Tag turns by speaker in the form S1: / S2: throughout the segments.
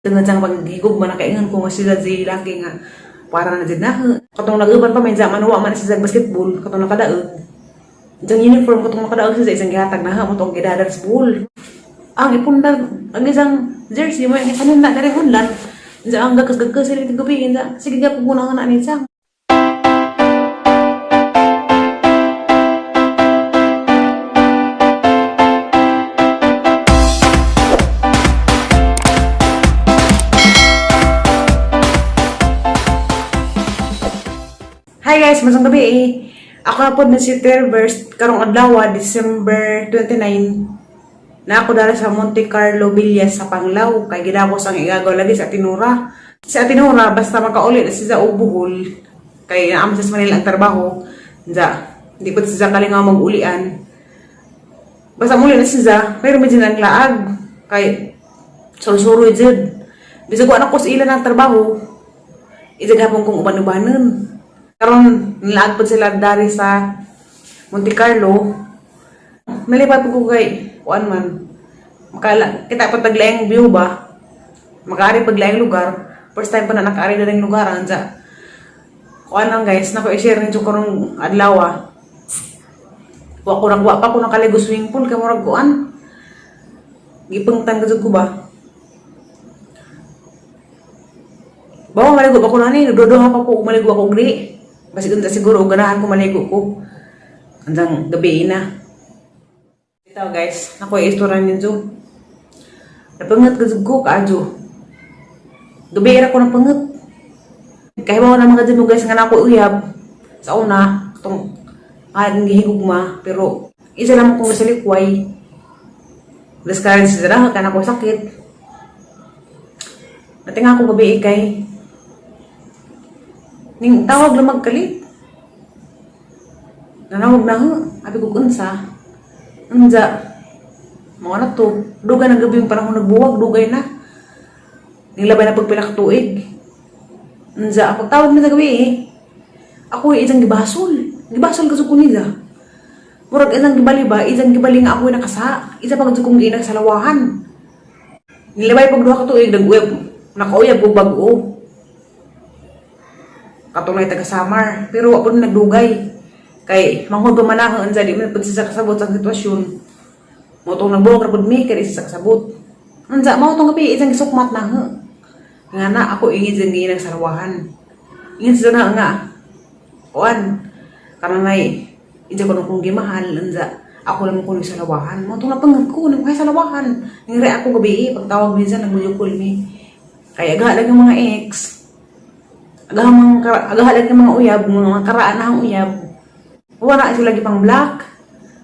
S1: Tungod sa paghigugma, nakaingon ko nga sila si laki nga para na jud na. Katong nag-uban pa man sa manuwa man siya sa basketball, katong nakadaog. Isang uniform katong nakadaog siya sa isang gihatag na mo tong gidadar sa bull. Ang ipundar ang isang jersey mo ang isang na diri hunlan. Unsa ang gakas-gakas sila iti gabi unsa. Sige ga puguna na ni sa. Hi guys, masang gabi eh. Ako na po na si Terverse karong adlaw, December 29. Na ako dara sa Monte Carlo Villas sa Panglao kay gidakos ang igagaw lagi sa Atinura. Sa Atinura basta makauli na siya sa Buhol kay naam sa Manila ang trabaho. Unsa, di pa siya kalingaw mag-ulian. Basta muli na siya, pero medyo ang laag kay sursuro jud. Bisag wa na ko sa ila ng trabaho, isagapon kong uban-ubanon. Karon nilaag po sila dari sa Monte Carlo. Nalipat po ko kay kuan man. Makala kita pa taglaing view ba? Makaari paglaing lugar. First time pa na nakaari na ring lugar anja. Kuan lang guys, nako i-share ninyo karong adlaw. Wa ko nang wa pa ko nakaligo swimming pool kay murag kuan. Gipangtan ka jud ko ba? Bawa maligo ba ko nani, nagdodoha pa ko maligo ako gri. Basig unta siguro og ganahan ko maligo ko. Andang gabi na. Ito guys, ako istorya ninyo. Napangat ka jud ko kaadyo. Gabi ra ko napangat. Kahibaw na mga mo guys nga nako uyab sa una katong aking gihigugma pero isa naman kong sa likway. Discourage sila kana ko sakit. Natinga ko gabi kay ning tawag lang magkalit. Nanawag na ho. Abi ko unsa. Unsa. Mga na to. Dugay na gabi yung panahon nagbuwag. Dugay na. Ning labay na pagpila ka tuig. Unsa. Pagtawag na sa gabi eh. Ako ay isang gibasol. Gibasol kasi ko nila. Murag isang gibali ba? Isang gibali nga ako ay nakasa. Isa pa kong ginag sa lawahan. Nilabay pag duha ka tuig nag-uyab. Nakauyab ko bag-o. Katong taga Samar pero wa po na nagdugay kay manghod pa man ako unsa di man pud siya kasabot sa sitwasyon mo tong nagbuwag ra pud mi kay di siya kasabot unsa mao tong gabi isang gisukmat na ho nga na ako ingin sa ginang sarawahan ingin siya na nga kuan kananay ija ko nung kong gimahal unsa ako lang ko sa lawahan mo tong napangat ko nang kay sa lawahan ngire ako gabi pagtawag minsan nagmuyukol mi kay aga lang yung mga ex agahan lang mga uyab, mga karaan na ang uyab. Wala sila lagi pang black.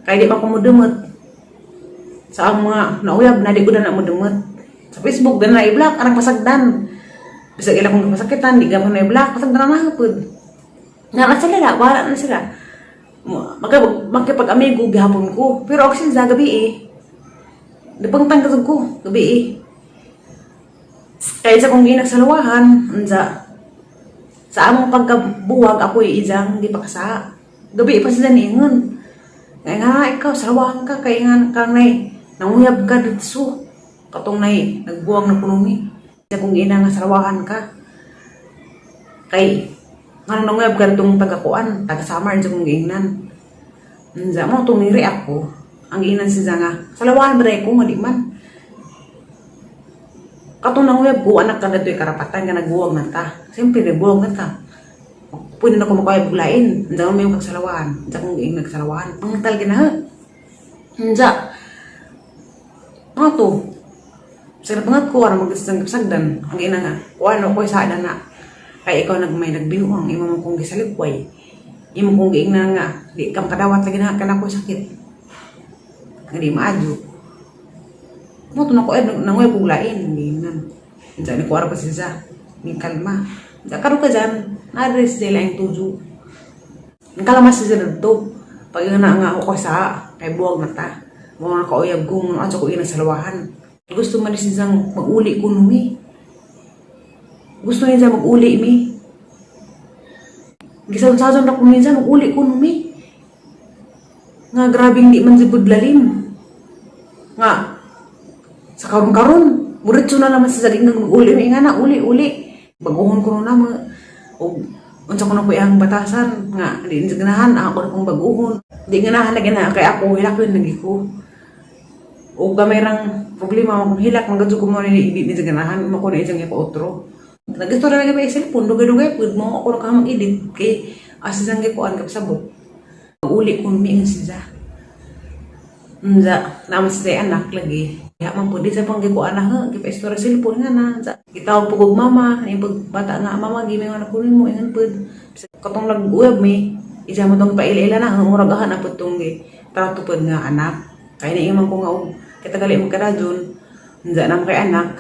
S1: Kaya di pa ko mudumot. Sa ang mga nauyab na di ko na mudumot. Sa Facebook din na i-block arang pasagdan. Bisag ila kong pasakitan, di gamon na i-block, pasagdan na pud. Nga na sila, wala na sila. Makipag-amigo gihapon ko. Pero ako siya gabi eh. Dipangtang ko, gabi eh. Kaya sa kong ginag sa lawahan, unsa, sa among pagkabuwag, ako isang di pa kasa. Gabi pa sila niingon. Kaya nga, ikaw, sarawahan ka, kaya nga kang nay, nanguyab ka dito. Katong nay, nagbuwag na kunumi. Sa kong ina nga sarawahan ka. Kay, nga nanguyab ka itong tagakuan, taga-samar sa kong giingnan. Unsa mo, tumiri ako. Ang giingnan siya nga, salawahan ba dahil ko, nga di man. Katong nanguyab ko, anak ka na ito'y karapatan nga nagbuwag na ta. Siyempre, nagbuwag na ta. Pwede na ko makayab lain. Unsa mo yung kagsalawahan. Unsa kong giing nagsalawahan. Pangital gina. Unsa. Ano to? Sa napangat ko, arang mag-isang sagdan. Ang ina nga, kuan ko sa na. Kaya ikaw nagmay nagbinuang, imo mo kong gisalikway. Imo kong giing na nga, di ka makadawat lagi na kana ko sakit. Nga di maadyo. Mo to na ko eh, nangoy kong lain, hindi nan. Unsa ni ko ara pa siya. Ni kalma. Unsa karon ka dyan, na-address sila yung tujo. Ang kalama siya dito. Pag nga na nga ako sa kay buwag na ta. Mga kauyab ko, mga ato ko ina sa lawahan. Gusto man siyang mag-uli ko numi. Gusto niya mag-uli mi. Gisaon-saon na ko minsan mag-uli ko numi. Nga grabing di man sigud lalim. Nga sa karon-karon, Muritso na naman sa saging mag-uli may nga na uli uli. Baguhon ko na mo. Og unsa ko na po ang batasan nga di na ganahan ako na pong baguhon. Di ganahan lagi na kay ako hilak yun lagi ko. Og gamay rang problema akong hilak magadto ko mo ni di di ganahan mo ko na isang ipa otro. Nagusto ra lagi ba cellphone dugay-dugay pud mo ako na ka mag-edit kay asa sang gikuan kapsabot. Uli ko mi ang siya. Unsa, naman siya anak lagi. Ya man pud di sa pang gikuan na ha, gipa-istorya cellphone nga na. Unsa, gitawag po kog mama, ni pag bata nga mama gi may anak kunin mo ingon pud. Katong nag-uyab mi, isa mo tong paila-ila na murag ahan na pud tong gi trato pud nga anak. Kay ni man ko nga og kita gali magkadadyon. Unsa na mo kay anak.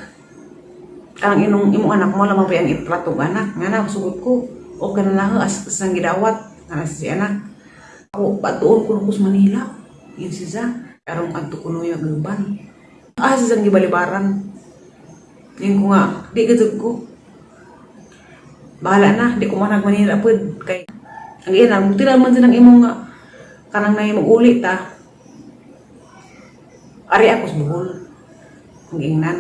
S1: Ang inong imong anak mo lamang pa ang itrato og anak. Nga na sugot ko. Okay na lang as sang gidawat nga na si anak. Ako patuon ko ko sa Manila. Yun siya. Karong adto ko nuya guban. Ah, sa gibalibaran. Yun ko nga, di gazug ko. Bahala na, di ko man Manila pud kay ang ina, tila man silang imong nga kanang nay mag-uli ta. Ari ako sa Bohol. Ang ingnan.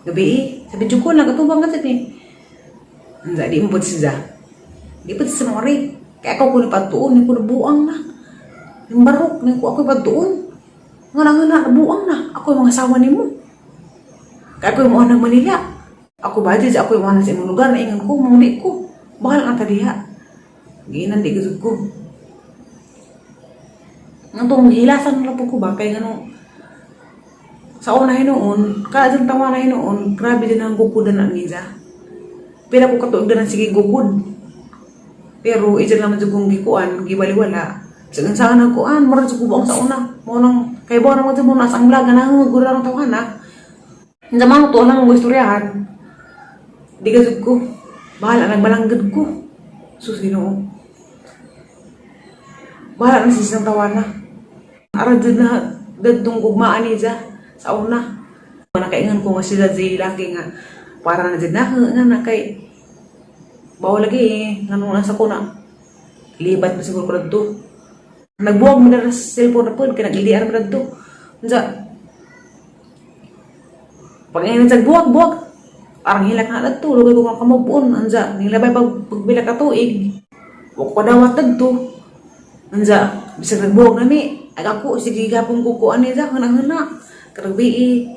S1: Gabi eh, sa video call nagatubang ka sa ni. Unsa di mo pud siya. Di pud siya mori. Kaya ako ko ni patuon, ni ko nabuang na. Yung barok, ni ko ako patuon. Nga na nga na, nabuang na. Ako yung mga asawa nimo. Kaya ako yung mga ng Manila. Ako ba, dyan, ako yung mga sa imong lugar, naingan ko, mangdi ko. Bahala na ta diha. Giinan di gusog ko. Nga tong hilasan na po ko ba, kaya nga sa una hinuon, kada sa tawa na hinuon, grabe din ang gukudan na niya. Pila ko katuig na sige gukod. Pero ija naman jud kong gikuan, gibaliwala. Sa saan ang kuan, murag jud ko buong sa una. Mo nang kay buwan naman mo nasa ang vlog na gura ng tawana. Sa mga to lang ang istoryahan. Di ka jud ko. Bahala nagbalanggad ko. Sus, Ginoo. Bahala na sisang tawana. Ara jud na dadtong gugmaan ni siya sa una. Nakaingon ko nga sila si laki nga para na jud na nga na kay bawal lagi eh nganong nasa ko na libat mo siguro ko dadto. Nagbuwag mo na sa cellphone na pod kay nag-LDR mo dadto. Unsa pag ingin sa buwag buwag parang hilak na dadto lugay ko nga kamove on unsa nilabay pag pagpila ka tuig wa ko kadawat dadto. Unsa bisag nagbuwag nami ag ako sige gapon ko ko ani sa huna-huna karang eh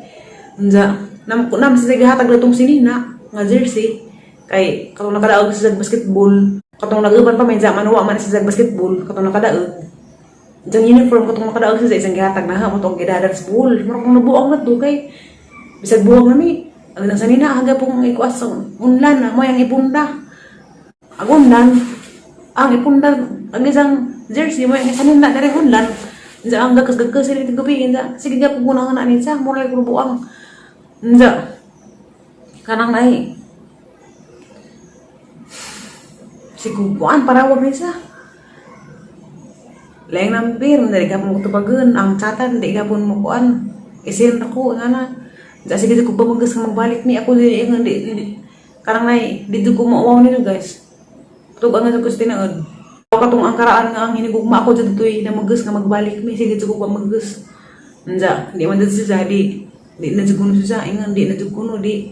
S1: unsa nam ko nam sa gihatag na tong sinina nga jersey kay katong nakadaog sa basketball katong nag-uban pa minsan man wa man sa basketball katong nakadaog. Diyan uniform katong nakadaog sa isang gihatag na ha mo tong gidadar sa bull murag kong nabuang na to kay bisag buwag nami ang nang sanina hanggang pong ikuas sa unlan na mo yang ipunda ang unlan ang ipunda ang isang jersey mo yang sanina na rin unlan. Unsa ang gakas-gakas sila ito gabi unsa sige ga kung na ni sa mo lang buang unsa kanang nay siguan para wag ni sa laing number dili ka mo tubagon ang chatan di ka mo kuan isin ako nga na. Unsa sige ko pamagas nga magbalik ni ako di di, di kanang nay dito ko mauwaw nito, guys. Tug ang ko sa tinuod. Katong ang karaan nga ang hinigugma ako dito na magas nga magbalik mi sige ko pamagas. Unsa di man dito siya di di na jud kuno siya ingon di na jud kuno di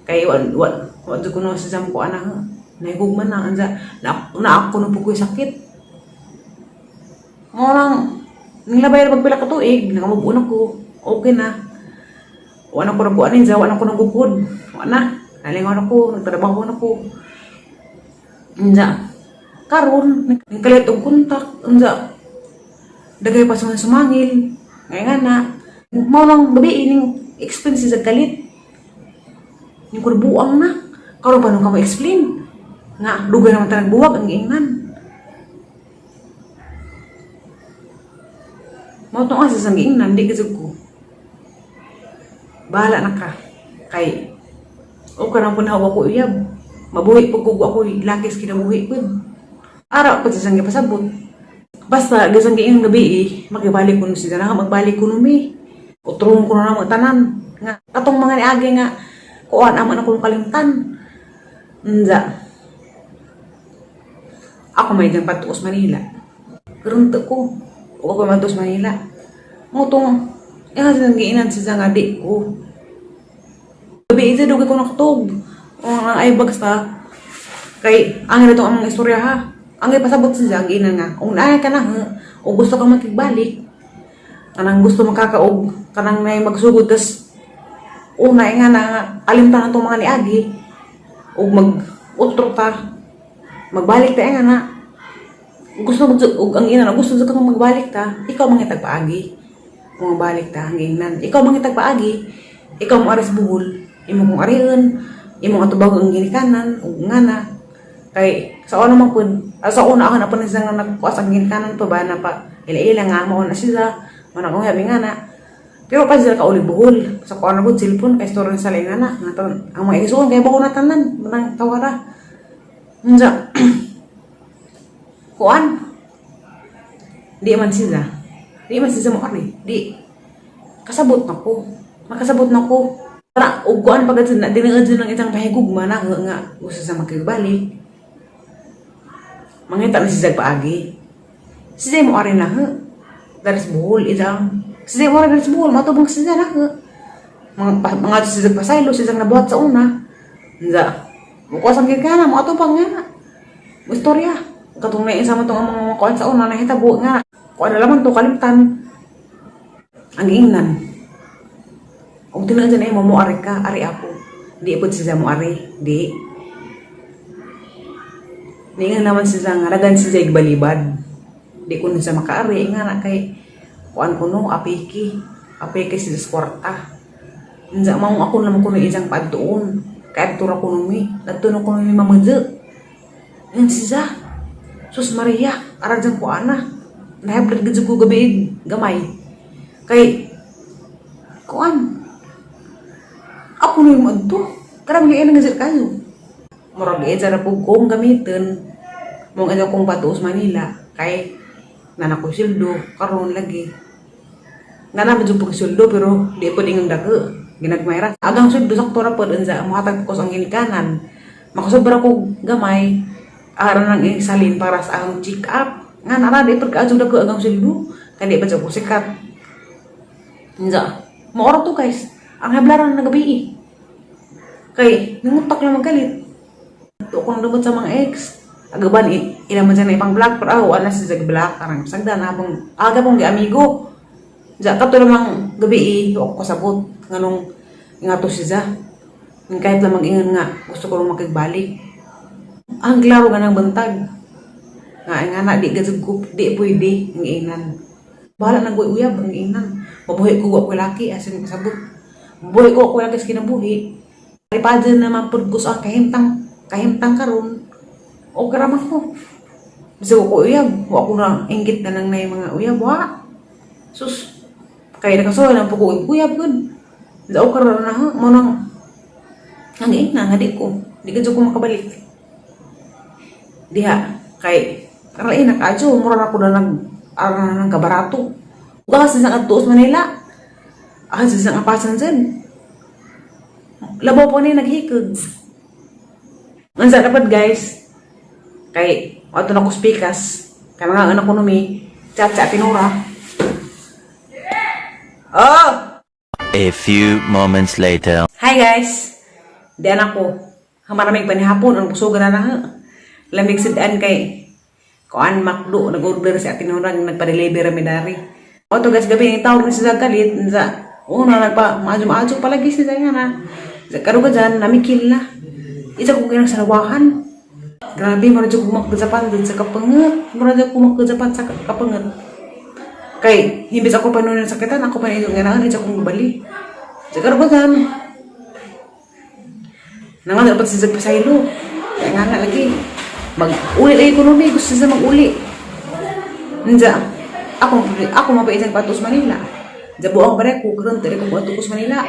S1: kay wa wa wa jud kuno siya mo kuan na nahigugma na unsa na, na ako na po ko'y sakit. Mo nang nilabay na pagpila ka tuig, nakamove on ako. Okay na. Wala ko nagkuan ninja, wala ko nagukod. Wala na. Nalingon ako, nagtrabaho na ko. Unsa. Karon, nagkalit og kontak, unsa. Dagay pa sa sumangil. Ngayon nga na. Mao lang gabi ining explain siya sa kalit. Yung kurbuang na. Karon pa nung ka mo-explain. Nga, dugay naman tanang buwag ang giingnan. Mao tong asa sang giingnan, di kasug ko. Bahala na ka. Kay, o ka nang punaw ako uyab. Mabuhi pag ko ako lakis kinabuhi pud. Ara pa sa sang gipasabot. Basta gasang giingnan gabi eh, makibalik ko siya na magbalik ko numi. Utrong ko na mga tanan. Nga, katong mga niagi nga, kuan amo na kong kalimtan. Unsa. Ako may dyan patuos Manila. Karunto ko. O ako matuos Manila. Mo tong, nga sa giinan siya nga di ko. Gabi isa dugay ko nakatog. O ang ay bagsta kay ang ito ang mga istorya ha. Ang ipasabot siya ang ina nga. Kung naay ka na ha, o gusto ka makigbalik, kanang gusto makakaog, kanang nay magsugod tas una nga na alimtan ang mga niagi ug mag utro ta, magbalik ta nga na gusto mag ug ang ina na gusto jud kang magbalik ta, ikaw mangitag paagi. Kung magbalik ta ang ingnan, ikaw mangitag paagi, ikaw mo aris buhol, imo kong ariun, imong atubag ang ginikanan ug ngana kay sa una man pud, sa una ako na pud siya nga nagkuas ang ginikanan pa ba na pa ila-ila nga mao na sila mo na kong habi nga na. Pero pa sila kauli buhol sa kuan na gud cellphone kay story sa lain na nga ang mga igsuon kay bako na tanan manang tawara unsa kuan. Di man sila mo ari di kasabot na ko, makasabot na ko para ug kuan pagad na dinaad ng isang pahigugma na nga nga gusto sa makigbalik, mangita na siya paagi. Siya mo ari na ha daris buhol isang siya mo ari daris buhol matubang siya na ha mga mga siya pasaylo siya nabuhat sa una. Nza mo sang gigana mo atubang nga mo istorya katong na isa mo tong mga kuan sa una nahitabo nga kuan na laman to kalimtan. Ang ingnan ug tinuod dyan ay mo mo ari ka ari ako di pud siya mo ari di. Ningan naman siya nga ragan siya igbalibad. Di ko na siya makaari nga na kay kuan ko no apiki. Apiki siya sa kwarta. Unsa mao ako naman kuno isang padtuon. Kay adto ra kuno mi. Adto na kuno mi mamadyo. Yan siya. Sus Maria, ara dyan ko ana. Nahablad gid ko gabi gamay. Kay kuan. Ako na yung adto. Karang nga nga kayo. Murag eh, ra pug kong gamitin. Mong ano kong patuos Manila. Kay nana ko sweldo karon lagi. Nana medyo pag sweldo pero di pod ingang dako. Ginagmay ra. Agang sweldo sakto ra pod unsa mohatag ko sa ang ginikanan. Makasobra ko gamay. Ara nang isalin para sa ang check up. Nga nara di pod kaadyo dako agang sweldo. Kay di pa jud ko sikat. Unsa? Maora to, guys. Ang hablaran na gabi eh. Kay nangutak lang magalit. Ito ko nang dumot sa mga ex. Agaban, ila man siya na ipang block, pero ah, wala siya sa block. Karang sagda na habang, aga pong amigo. Diya, kato lamang gabi eh, ako kasabot. Nganong, nga to siya. Kahit lamang ingon nga, gusto ko lang makigbalik. Ang klaro nga ng bantag. Nga, nga na, di gazug ko, di pwede, ang ingnan. Bahala nang uyab, ang ingnan. Mabuhi ko wa ko laki, asin kasabot. Mabuhi ko ako laki sa kinabuhi. Ripadyan naman pud ko sa ang kahimtang, kahimtang karon. Okay raman ko. Bisag ko uyab, wa ko na inggit na lang na yung mga uyab, wa. Sus, kaya nakasuhay lang po ko uyab gud. Daw karon na ha, mo nang ang ingna nga di ko, di gud ko makabalik. Diha kay karon nakaadyo mura na ko na nag ara na ng kabarato. Uga kasi sa adto sa Manila. Ah, sa apasan dyan. Labaw pa ni naghikog. Unsa dapat, guys? Kay ato na ko speakers. Kay mga anak ko numi, chat sa tinura. Oh!
S2: A few moments later.
S1: Hi guys! Diyan ako. Hamaramig pa ni hapon, ang busogan na na. Lamig sidaan kay kuan McDo, nag-order si Ate Nora, nagpa-deliver mi dari. O to guys, gabi ni tawag ni siya galit, sa una nagpa maadyo-maadyo palagi siya nga na. Sa karuga dyan, namikil na. Isa ko kinang sarawahan. Grabe, mura dyan kumakgajapan dun sa kapangat. Mura dyan kumakgajapan sa kapangat. Kay, himbis ako pa noon sakitan, ako pa nga naan, isa kong gabali. Sa karuga dyan, nangan dapat sa pasaylo. Kaya nga nga lagi. Mag-uli lagi ko numi, gusto siya mag-uli. Nja, ako ako mapaisan pa sa Manila. Nja buong pare ko karon diri ko buhat sa Manila.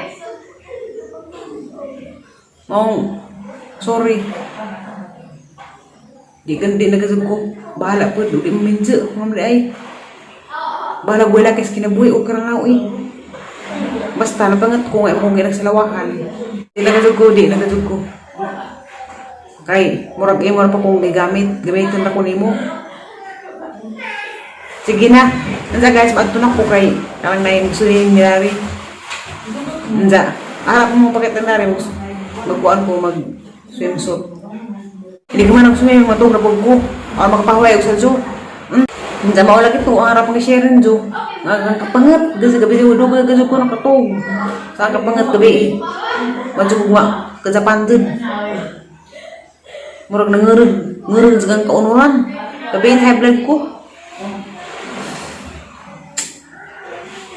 S1: Mong sorry. Di kan di nagazag ko. Bahala po, di mo minjo. Mamli ay. Bahala wala kay kinabuhi o karang eh. Basta napangat ko nga imong ginagsalawahan. Di nagazag ko, di nagazag ko. Kay, murag imo ra pa kong gigamit, gamitin ra ko nimo. Sige na. Unsa guys, maadto na ko kay karang na yung gusto ni Mirari. Unsa. Harap mo pakita na rin. Magkuan ko mag swimsuit. Hindi ko man nag-swim, matong na ko. Or makapahuway og sa zoo. Unsa mao lagi to, ang harap ni Sharon zoo. Ang kapangat, gasi gabi si Udo, gasi ko nakatog. Sa ang kapangat gabi eh. Madyo ko nga, kajapan dun. Murag nangurog, ngurog sa kaunuran. Gabi high blood ko.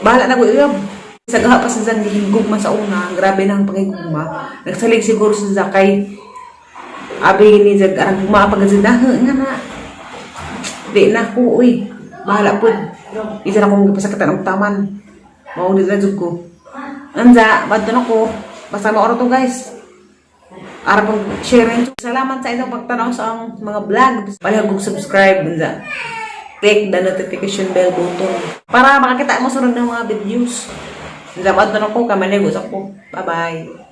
S1: Bahala na ko iyab. Sa gaha pa sa zang gihigugma sa una, grabe na ang pagigugma. Nagsalig siguro sa zakay. Abi ni jag arang gugma pag nga na. Di na ko uy. Bahala pud. Isa na kong gipasakitan og taman. Mao di na jud ko. Anza, badto na ko. Basta maoro to, guys. Ara pong share. Salamat sa inyong pagtanaw sa ang mga vlog. Palihog og subscribe anza. Click the notification bell button para makakita mo sunod ng mga videos. Anza, badto na ko, kamaligo sa ko. Bye-bye.